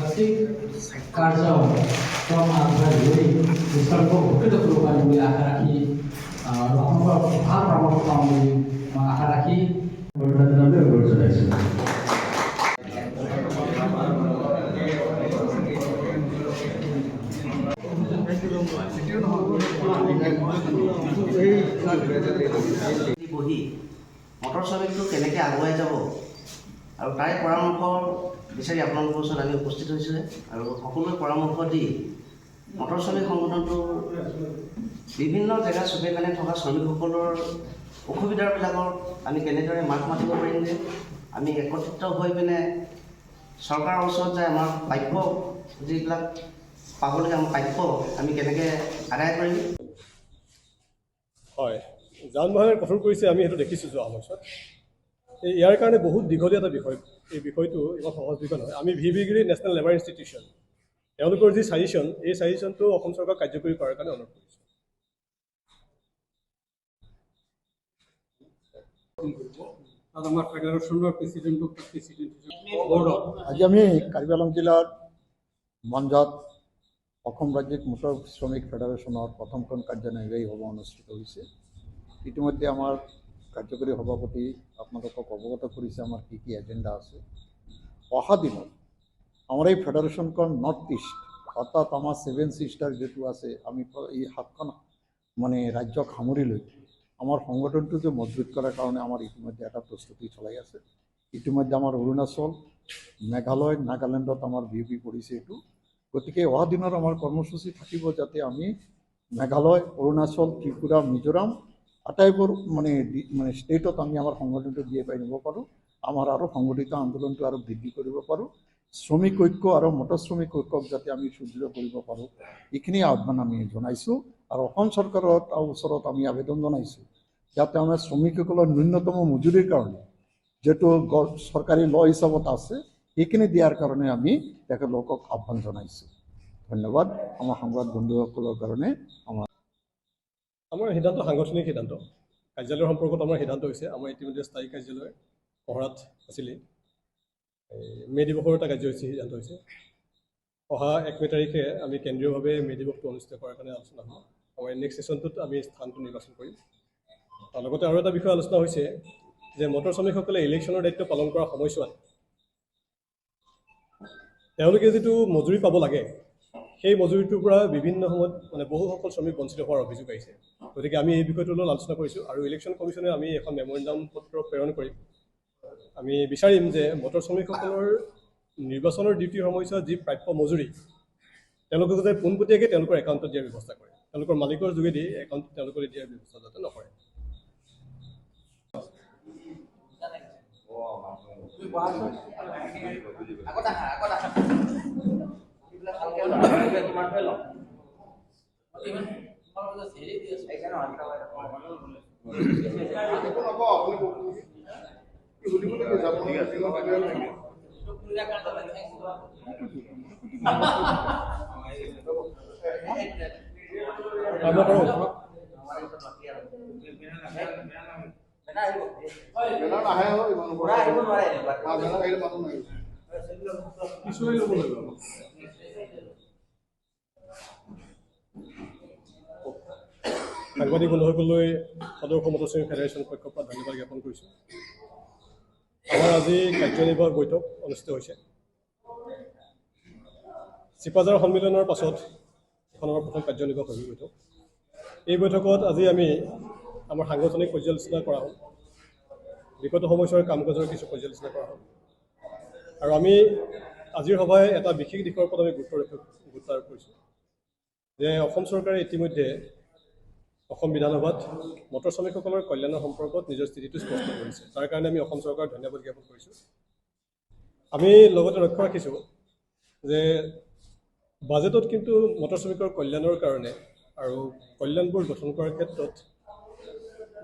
সঠিক কাৰ্যক্ৰম আগবঢ়াই গৈ নিশ্চয় উপকৃত কৰিব পাৰিম বুলি আশা ৰাখি আৰু আপোনালোকৰ ভাল পৰামৰ্শ পাম বুলি মই আশা ৰাখি অনুৰোধ জনাইছোঁ। বহি মটৰ শ্ৰমিকটো কেনেকৈ আগুৱাই যাব আৰু তাৰে পৰামৰ্শ বিচাৰি আপোনালোকৰ ওচৰত আমি উপস্থিত হৈছোঁ আৰু সকলোৱে পৰামৰ্শ দি মটৰ শ্ৰমিক সংগঠনটোৰ বিভিন্ন জেগা চুকে কাণে থকা শ্ৰমিকসকলৰ অসুবিধাবিলাকৰ আমি কেনেদৰে মাত মাতিব পাৰিমগৈ, আমি একত্ৰিত হৈ পিনে চৰকাৰৰ ওচৰত যায় আমাৰ প্ৰাপ্য যিবিলাক পাবলগীয়া আমাৰ প্ৰাপ্য আমি কেনেকৈ আদায় কৰিম। হয়, যান বাহনে কঠোৰ কৰিছে, আমি সেইটো দেখিছোঁ যোৱা সময়ছোৱাত। এই ইয়াৰ কাৰণে বহুত দীঘলীয়া এটা বিষয়, এই বিষয়টো ইমান সহজ বিষয় নহয়। আমি V V Giri national labour institution, তেওঁলোকৰ যি ছাজেশ্যন, এই ছাজেশ্যনটো অসম চৰকাৰক কাৰ্যকৰী কৰাৰ কাৰণে অনুৰোধ কৰিছোঁ। আজি আমি কাৰ্বি আংলং জিলাৰ মঞ্জাত অসম ৰাজ্যিক মটৰ শ্ৰমিক ফেডাৰেশ্যনৰ প্ৰথমখন কাৰ্যনিৰ্বাহী সভা অনুষ্ঠিত হৈছে। ইতিমধ্যে আমাৰ কাৰ্যকৰী সভাপতি আপোনালোকক অৱগত কৰিছে আমাৰ কি কি এজেণ্ডা আছে। অহা দিনত আমাৰ এই ফেডাৰেশ্যনখন নৰ্থ ইষ্ট অৰ্থাৎ আমাৰ ছেভেন ছিষ্টাৰ যিটো আছে, আমি এই সাতখন মানে ৰাজ্যক সামৰি লৈ আমাৰ সংগঠনটো যে মজবুত কৰাৰ কাৰণে আমাৰ ইতিমধ্যে এটা প্ৰস্তুতি চলাই আছে। ইতিমধ্যে আমাৰ অৰুণাচল, মেঘালয়, নাগালেণ্ডত আমাৰ বিয়পি পৰিছে এইটো। গতিকে অহা দিনৰ আমাৰ কৰ্মসূচী থাকিব যাতে আমি মেঘালয়, অৰুণাচল, ত্ৰিপুৰা, মিজোৰাম আটাইবোৰ মানে মানে ষ্টেটত আমি আমাৰ সংগঠনটো বিয়পাই নিব পাৰোঁ, আমাৰ আৰু সংগঠিত আন্দোলনটো আৰু বৃদ্ধি কৰিব পাৰোঁ, শ্ৰমিক ঐক্য আৰু মটৰ শ্ৰমিক ঐক্যক যাতে আমি সুদৃঢ় কৰিব পাৰোঁ, এইখিনি আহ্বান আমি জনাইছোঁ। আৰু অসম চৰকাৰৰ ওচৰত আমি আবেদন জনাইছোঁ যাতে আমাৰ শ্ৰমিকসকলৰ ন্যূনতম মজুৰিৰ কাৰণে যিটো চৰকাৰী ল হিচাপত আছে সেইখিনি দিয়াৰ কাৰণে আমি তেখেতলোকক আহ্বান জনাইছোঁ। ধন্যবাদ আমাৰ সংবাদ বন্ধুসকলৰ কাৰণে। আমাৰ সিদ্ধান্ত সাংগঠনিক সিদ্ধান্ত, কাৰ্যালয়ৰ সম্পৰ্কত আমাৰ সিদ্ধান্ত হৈছে। আমাৰ ইতিমধ্যে স্থায়ী কাৰ্যালয় কহৰাত আছিলেই, মে' দিৱসৰ এটা কাৰ্যসূচী সিদ্ধান্ত হৈছে। অহা 1 মে' তাৰিখে আমি কেন্দ্ৰীয়ভাৱে মে' দিৱসটো অনুষ্ঠিত কৰাৰ কাৰণে আলোচনা হ'ব। আমাৰ নেক্সট ছেশ্যনটোত আমি স্থানটো নিৰ্বাচন কৰিম। তাৰ লগতে আৰু এটা বিষয় আলোচনা হৈছে যে মটৰ শ্ৰমিকসকলে ইলেকশ্যনৰ দায়িত্ব পালন কৰাৰ সময়ছোৱাত তেওঁলোকে যিটো মজুৰি পাব লাগে সেই মজুৰিটোৰ পৰা বিভিন্ন সময়ত মানে বহুসকল শ্ৰমিক বঞ্চিত হোৱাৰ অভিযোগ আহিছে। গতিকে আমি এই বিষয়টোৰ লগত আলোচনা কৰিছোঁ আৰু ইলেকশ্যন কমিশ্যনে আমি এখন মেমৰেণ্ডাম পত্ৰ প্ৰেৰণ কৰিম। আমি বিচাৰিম যে মটৰ শ্ৰমিকসকলৰ নিৰ্বাচনৰ ডিউটিৰ সময়ছোৱাত যি প্ৰাপ্য মজুৰি তেওঁলোকে যাতে পোনপটীয়াকৈ তেওঁলোকৰ একাউণ্টত দিয়াৰ ব্যৱস্থা কৰে, তেওঁলোকৰ মালিকৰ যোগেদি একাউণ্ট তেওঁলোকৰ দিয়াৰ ব্যৱস্থা যাতে নকৰে। সাংবাদিক বন্ধুসকললৈ সদৌ অসম মটৰ শ্ৰমিক ফেডাৰেশ্যন পক্ষৰ পৰা ধন্যবাদ জ্ঞাপন কৰিছোঁ। আমাৰ আজি কাৰ্যনিৰ্বাহক বৈঠক অনুষ্ঠিত হৈছে। চিপাঝাৰ সন্মিলনৰ পাছত এখন আমাৰ প্ৰথম কাৰ্যনিৰ্বাহক বৈঠক। এই বৈঠকত আজি আমি আমাৰ সাংগঠনিক পৰ্যালোচনা কৰা হ'ল, বিগত সময়ছোৱাৰ কাম কাজৰ কিছু পৰ্যালোচনা কৰা হ'ল আৰু আমি আজিৰ সভাই এটা বিশেষ দিশৰ ওপৰত আমি গুৰুত্ব আৰোপ কৰিছোঁ যে অসম চৰকাৰে ইতিমধ্যে অসম বিধানসভাত মটৰ শ্ৰমিকসকলৰ কল্যাণৰ সম্পৰ্কত নিজৰ স্থিতিটো স্পষ্ট কৰিছে। তাৰ কাৰণে আমি অসম চৰকাৰক ধন্যবাদ জ্ঞাপন কৰিছোঁ। আমি লগতে লক্ষ্য ৰাখিছোঁ যে বাজেটত কিন্তু মটৰ শ্ৰমিকৰ কল্যাণৰ কাৰণে আৰু কল্যাণবোৰ গঠন কৰাৰ ক্ষেত্ৰত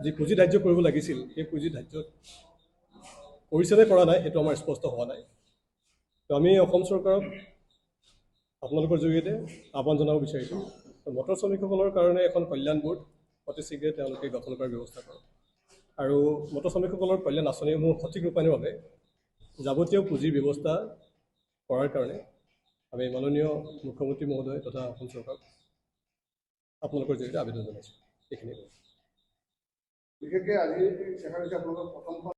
যি পুঁজি ধাৰ্য কৰিব লাগিছিল সেই পুঁজি ধাৰ্য কৰিছে নে কৰা নাই সেইটো আমাৰ স্পষ্ট হোৱা নাই। তো আমি অসম চৰকাৰক আপোনালোকৰ জৰিয়তে আহ্বান জনাব বিচাৰিছোঁ মটৰ শ্ৰমিকসকলৰ কাৰণে এখন কল্যাণ বোৰ্ড অতি শীঘ্ৰে তেওঁলোকে গঠন কৰাৰ ব্যৱস্থা কৰক আৰু মটৰ শ্ৰমিকসকলৰ কল্যাণ আঁচনিসমূহ সঠিক ৰূপায়ণৰ বাবে যাৱতীয় পুঁজিৰ ব্যৱস্থা কৰাৰ কাৰণে আমি মাননীয় মুখ্যমন্ত্ৰী মহোদয় তথা অসম চৰকাৰক আপোনালোকৰ জৰিয়তে আবেদন জনাইছোঁ। এইখিনিয়ে। বিশেষকৈ আজি দেখা গৈছে আপোনালোকৰ প্ৰথমখন